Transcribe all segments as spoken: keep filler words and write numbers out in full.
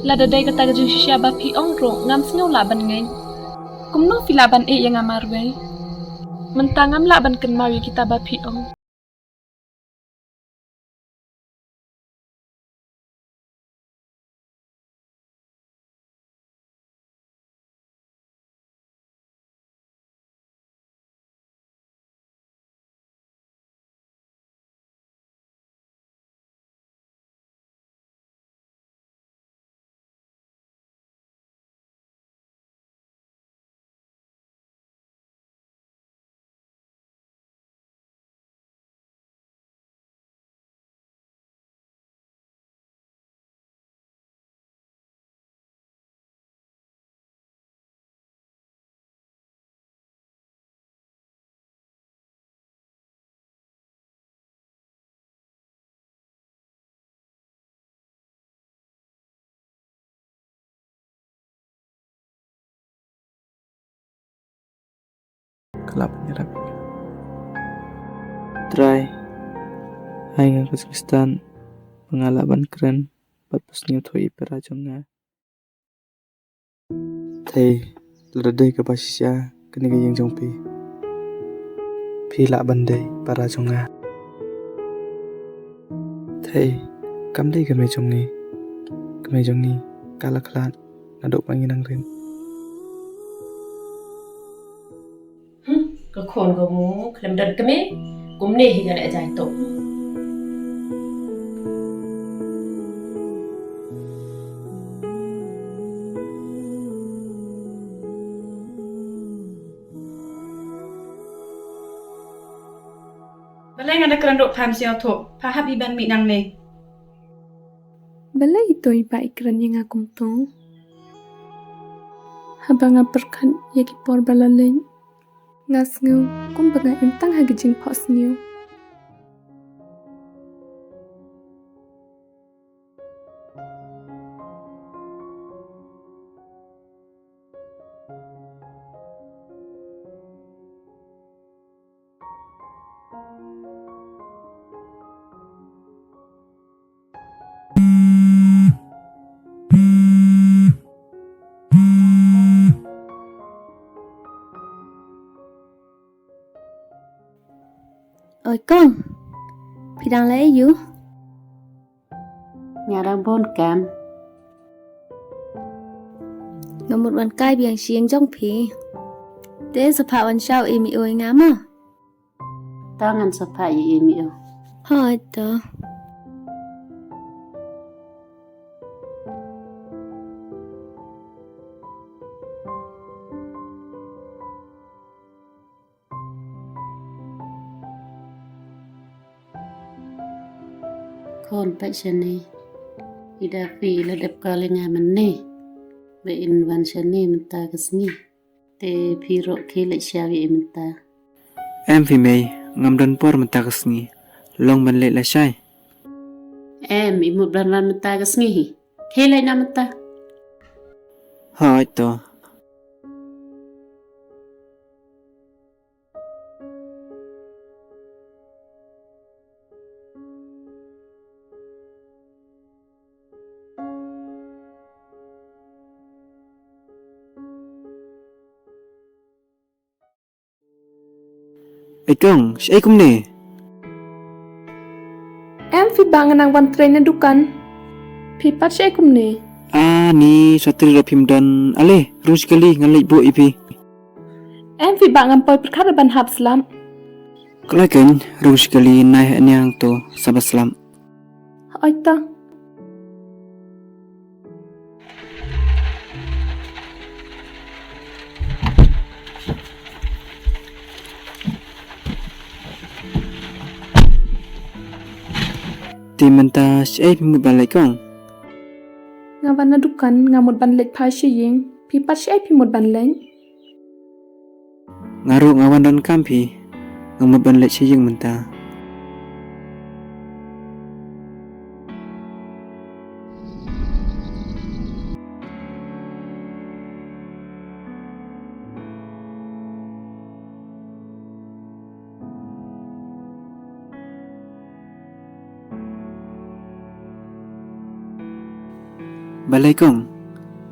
Lada dei kata ka jingshisha ba phi ong ruh, ngam sngew lah ban ngeit. Kumno phi lah ban ïeh ïa nga marwei? Mynta ngam lah ban kynmaw ïa kita ba phi ong. Ka lah ban ïarap ïa nga. Trai, ai nga ka jingstad ba nga lah ban kren bad ba sngewthuh ïa i para jong nga. Te lada dei kaba shisha kane ka ïing jong phi, phi lah ban dei para jong nga. Te kam dei ka mei jong ngi, ka mei jong ngi ka la khlad naduh ba ngi nang rit. Hmm, ka khun ka mu khlem don kmie, kumne hi ka leh jai to. Balei nga da kren ruh pham sio tho, pha hap i ban mih nangne. Balei ito i ba i kren ïa nga kumto? Haba nga pyrkhat ïa ki por ba la leit, nga sngew kumba nga im tang ha ka jingphohsniew. Oi kong, phi dang leh aiu? Nga dang bun kam. Nga mut wan kai biang sha ïing jong phi. Te sa phah wan shaw im ïa u ïa nga mo. To ngan sa phah ïa im ïa u. Hooid to. Khun, peit shane. I da phi la dep call ïa nga mynne ba in wan shane mynta ka sngi. Te phi ruh khie leit shaw ïa i mynta. Em phi mei, ngam don por mynta ka sngi. Long ban leit lashai. Em, i mut ban wan mynta ka sngi hi. Khie leit na mynta. Hooid to. Ei kong, shaei kumne? Em phi ba nga nang wan trei na dukan. Phi pat shaei kumne? Ani, sa trei ruh phim don. Ale, rung shi kali ngan leit buh ïa phi. Em phi ba ngam poi pyrkhat ban hap slap. Kloi keiñ, rung shi kali nai ha nia hangto sa ba slap. Hooid to. Te mynta shaei phi mut ban leit kong? Nga wan na dukan, nga mut ban leit phai sha ïing. Phi pat shaei phi mut ban leit? Nga ruh nga wan donkam phi, nga mut ban leit sha ïing mynta. Balei kong,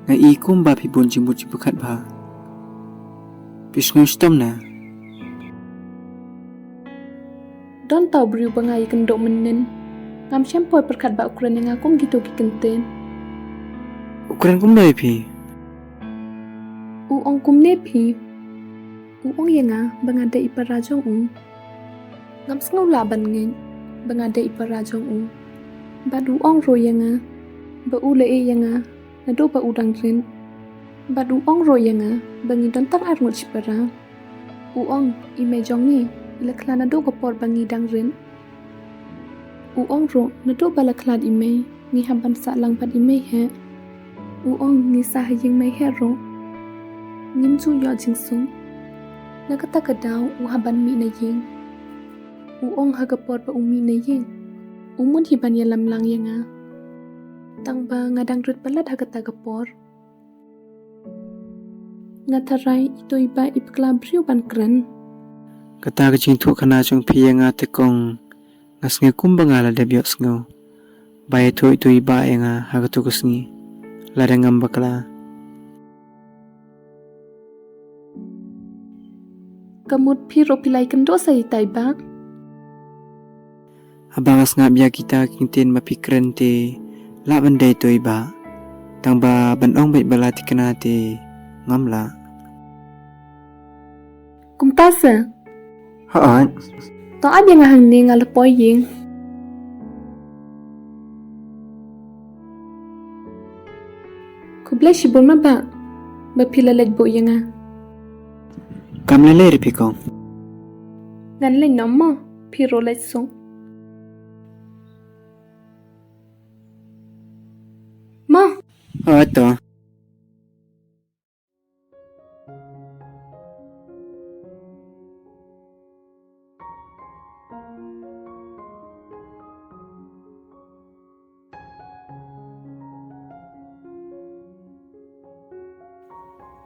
nga i kumba phi bun jingmut jingpyrkhat bha. Phi sngew shitom ne? Don tau briew ba nga ïakynduh mynnin. Ngam shym poi pyrkhat ba u kren ïa nga kum kito ki kyntien. U kren kumno ïa phi? U ong kumne phi. U ong ïa nga ba nga dei i para jong u. Ngam sngew lah ban ngeit ba nga dei i para jong u. Bad u ong ruh ïa nga ba u la ïeh ïa nga naduh ba u dang rit. Bad u ong ruh ïa nga ba ngi don tang ar ngut shipara. U ong i mei jong ngi i la khlad naduh ka por ba ngi dang rit. U ong ruh naduh ba la khlad i mei ngi hap ban sah lang bad i mei heh. U ong ngi sah ha ïing mei heh ruh. Ngim ju ïoh jingsuk. Na kata ka daw u hap ban mih na ïing. U ong ha ka por ba u mih na ïing u mut hi ban ïalam lang ïa nga. Tang ba nga dang rit palat ha kata ka por. Nga tharai ito i bah i bakla briew ban kren. Kata ka jingthoh khana jong phi ïa nga te kong, nga sngew kumba nga la dep ïohsngew ba ïathoh ito i bah ïa nga ha kato ka sngi lada ngam bakla. Ka mut phi ruh phi la ïakynduh sa ïa ita i bah? Haba nga sngap ïa kita ki kyntien ba phi kren te lah ban dei ito i bah. Tang ba ban ong beit ba la thikna te ngam lah. Kumta se. Hooid. To ap ïa nga hangne nga la poi ïing. Khublei shibun ma bah ba phi la leit buh ïa nga. Kam lei lei re phi kong. Ngan leit noh mo, phi ruh leit suk. Mo. Hooid to.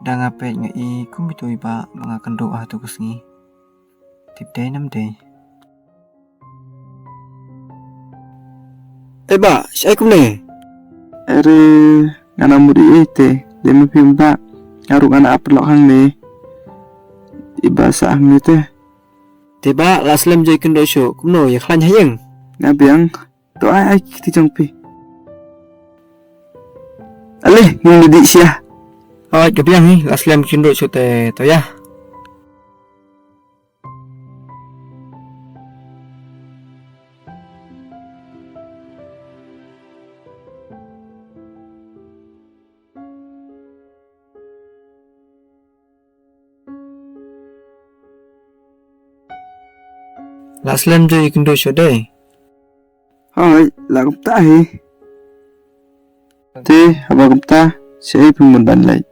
Da nga peit nga i kum ito i bah ba nga kynduh ha kato ka sngi. Tip dei nam dei. Eh bah, shaei kumne? Are, nga nang mut ei ei te, dei ma phi bah, nga ruh nga nang ap paralok hangne. I bah sah hangne te. Te bah, la slem joi kynduh shuh, kumno ïa khlaiñ ha ïing? Nga biang, to ai ai kti jong phi. Ale, ngin ïa dih sha. Hooid, ka biang hi, la slem kynduh shuh te, to ïa. La slem joi kynduh shuh dei. Hooid, la kumta hi. Te, haba kumta, shaei phi mut ban leit?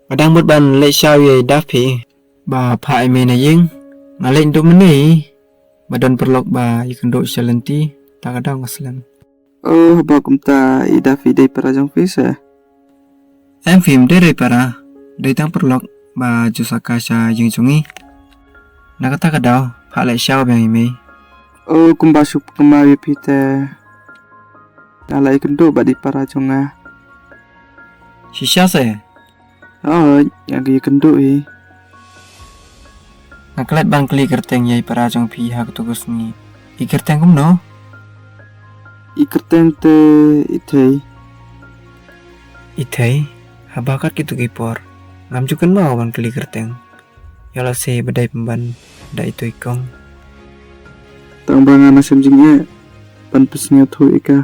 Nga dang mut ban leit shaw ïa i da phi. Ba phah i mei na ïing, nga leit duh mynne. Ba don paralok ba ïakynduh sha lynti, ta ka daw nga slem. Oh, haba kumta i da phi dei para jong phi se? Em phi, ym dei re para, dei tang paralok ba ju saka sha ïing jong ngi. Na kata ka daw, phah leit shaw biang i mei. Oh, kumba shu kynmaw ïa phi te. Nga la ïakynduh bad i para jong nga. Shisha se? Hooid, nga ïakynduh hi. Nga klet ban kylli kyrteng ïa i para jong phi ha kato ka sngi. I kyrteng kumno? I kyrteng te i Thei. I Thei, haba kat kito ki por ngam ju kynmaw ban kylli kyrteng. Ïa la se ba dei pynban da ito i kong. Tang ba nga nang shem jingeh ban pynsngewthuh ïa ka.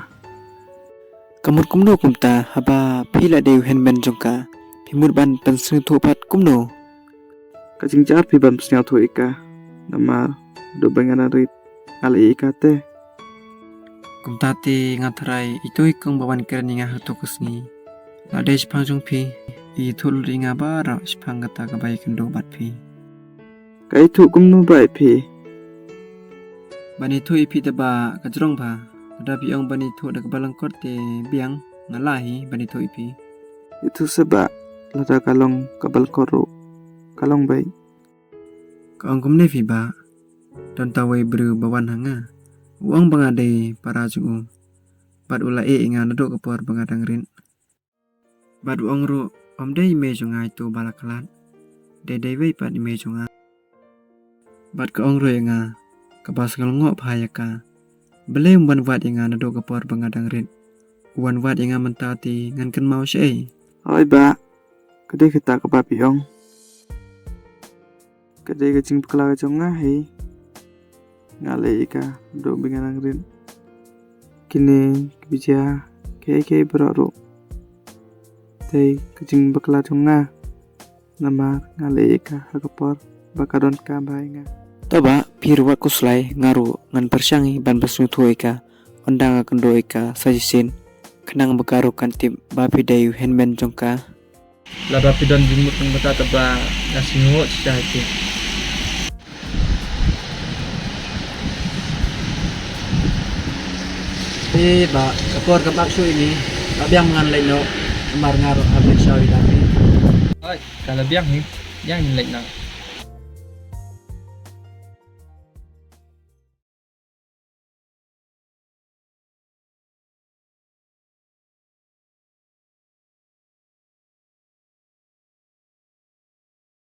Ka mut kumno kumta, haba phi la dei u hynmen jong ka, phi mut ban pynsngewthuh pat kumno? Ka jingjia phi ban pynsngewthuh ïa ka. Namar haduh ba nga nang rit nga la ïeit ïa ka te. Kumta te nga tharai ito i kong ba wan kren ïa nga ha kato ka sngi la dei shaphang jong phi. I ïathuh lut ïa nga baroh shaphang kata kaba ïakynduh bad phi. Ka ïathuh kumno ba ïa phi? Ban ïathuh ïa phi te ba ka jrong bha. Lada phi ong ban ïathuh da kaba lyngkot te biang, nga lah hi ban ïathuh ïa phi. Ïathuh se ba, lada ka long kaba lyngkot ruh ka long beit. Ka ong kumne phi ba, don tawei briew ba wan ha nga. U ong ba nga dei para jong u. bad u la ïeh ïa nga naduh ka por ba nga dang rit. Bad u ong ruh, ym dei i mei jong nga ito ba la khlad, dei dei wei pat i mei jong nga. Bad ka ong ruh ïa nga, kaba sngew lyngngoh bha ïa ka, balei um wan wad ïa nga naduh ka por ba nga dang rit? U wan wad ïa nga mynta te ngan kynmaw shaei? Hooid bah, ka dei kata kaba phi ong. Ka dei ka jingbakla ka jong nga hi. Nga leh ïa ka naduh ba nga dang rit. Kine kiba jia kiei kiei baroh ruh, dei ka jingbakla jong nga. Namar nga leh ïa ka ha ka por ba ka donkam bha ïa nga. To bah, phi ruh wat khuslai, nga ruh ngan pyrshang hi ban pynsngewthuh ïa ka. Ynda nga kynduh ïa ka sa shisien, khnang ba ka ruh kan tip ba phi dei u hynmen jong ka. Lada phi don jingmut tang kata, te ba nga sngewnguh shisha ïa phi. Eh bah, ka por kam ap shuh ïa ngi. Bah biang, ngan leit noh. Namar nga ruh hap leit shaw ïa lade. Hooid, ka la biang hi. Ïa ngin leit noh.